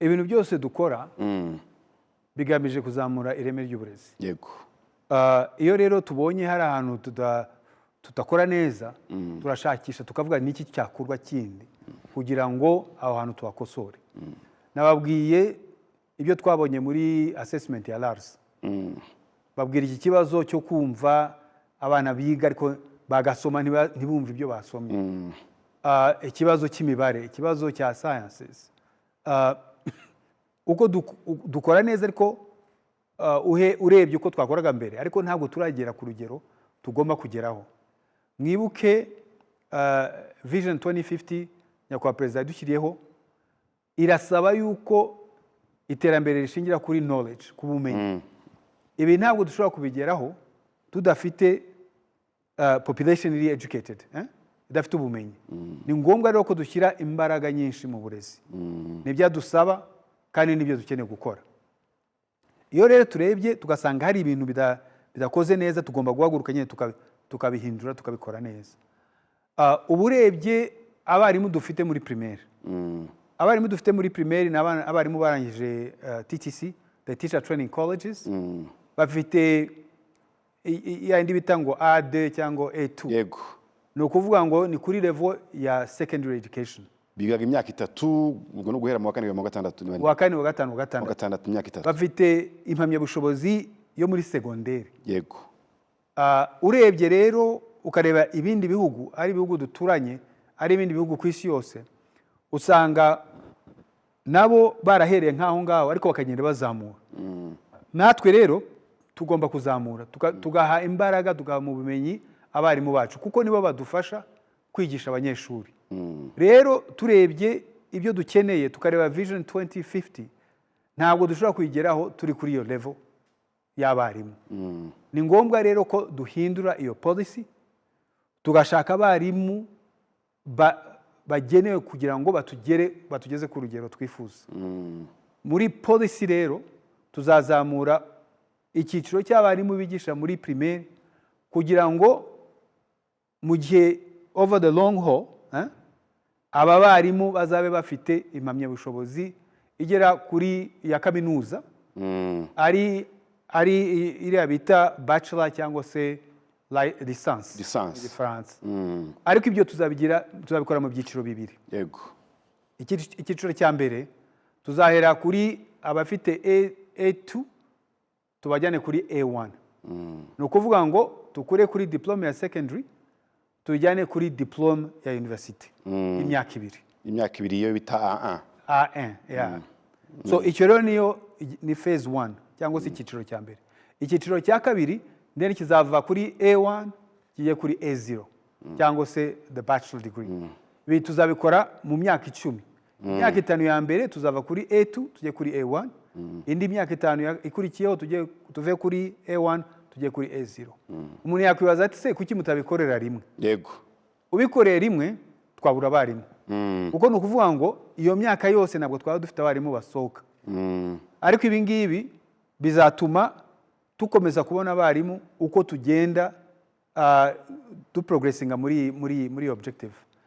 Ibintu byose dukora bigamije kuzamura ireme ry'uburezi. Iyo rero tubonye hari ahantu tudakora neza, turashakisha tukavuga n'iki cyakorwa kindi kugira ngo aho hantu tuhakosore. Nababwiye ibyo twabonye muri assessment ya LARS, babwira iki kibazo cyo kumva abana biga ariko bagasoma ntibumve ibyo basomye. Ikibazo cy'imibare, ikibazo cya sciences. Uko dukora neza ariko urebye uko twakoraga mbere, ariko ntabwo turagera ku rugero tugomba kugeraho. Mwibuke Vision 2050 Nyakubahwa Perezida yadushyiriyeho irasaba yuko iterambere rishingira kuri knowledge, ku bumenyi. Ibi ntabwo dushobora kubigeraho tudafite population iri educated, eh? Idafite ubumenyi. Ni ngombwa rero ko dushyira imbaraga nyinshi mu burezi. Nibyo dusaba kandi nibyo dukeneye gukora. Iyo rero turebye tugasanga hari ibintu bidakoze neza, tugomba guhaguruka nyine tukabihindura, tukabikora neza. Ubu urebye abarimu dufite muri primaire, abarimu dufite muri primaire ni abarimu barangije TTC, the Teacher Training Colleges, bafite ya yindi bita ngo A2 cyangwa A2. Ni ukuvuga ngo ni kuri level ya secondary education. Bigaga imyaka 3, ubwo no guhera mu wa kane kugera mu wa gatandatu niba Wa kane, wa gatanu, wa wa gatandatu. gatandatu, imyaka 3. Bafite impamyabushobozi yo muri segonderi. Urebye rero ukareba ibindi bihugu, ari ibihugu duturanye, ari ibindi bihugu ku isi yose, usanga nabo barahereye nk'aho ngaho ariko bakagenda bazamura. Natwe rero tugomba kuzamura, tugaha imbaraga, tugaha mu bumenyi abarimu bacu, kuko nibo badufasha kwigisha abanyeshuri. Rero turebye ibyo dukeneye, tukareba Vision 2050, ntabwo dushobora kuyigeraho turi kuri iyo level y'abarimu. Ni ngombwa rero ko duhindura iyo policy, tugashaka abarimu bagenewe kugira ngo batugeze ku rugero twifuza. Muri policy rero tuzazamura icyiciro cy'abarimu bigisha muri primaire, kugira ngo mu gihe over the long haul, aba barimu bazabe bafite impamyabushobozi igera kuri ya kaminuza, ari iriya bita bachelor cyangwa se licence Licence. mu Gifaransa. Ariko ibyo tuzabikora mu byiciro bibiri. Icyiciro cya mbere tuzahera kuri abafite A2 tubajyane kuri A1. Ni ukuvuga ngo tukure kuri diplome ya secondary tujyane kuri diplome ya university y'imyaka 2. Imyaka 2, iyo bita A1. A1, yeah. So icyo rero niyo ni phase 1 cyangwa se icyiciro cya mbere. Icyiciro cya kabiri then kizava kuri A1 kijye kuri A0 cyangwa se the bachelor degree. Ibi tuzabikora mu myaka 10. Imyaka 5 ya mbere tuzava kuri A2 tujye kuri A1, indi myaka 5 ikurikiyeho tuve kuri A1 tujye kuri A0. Umuntu yakwibaza ati: "Se kuki mutabikorera rimwe?" Ubikoreye rimwe twabura abarimu, kuko ni ukuvuga ngo iyo myaka yose ntabwo twaba dufite abarimu basohoka. Ariko ibi ngibi bizatuma dukomeza kubona abarimu uko tugenda duprogressinga muri iyo objective.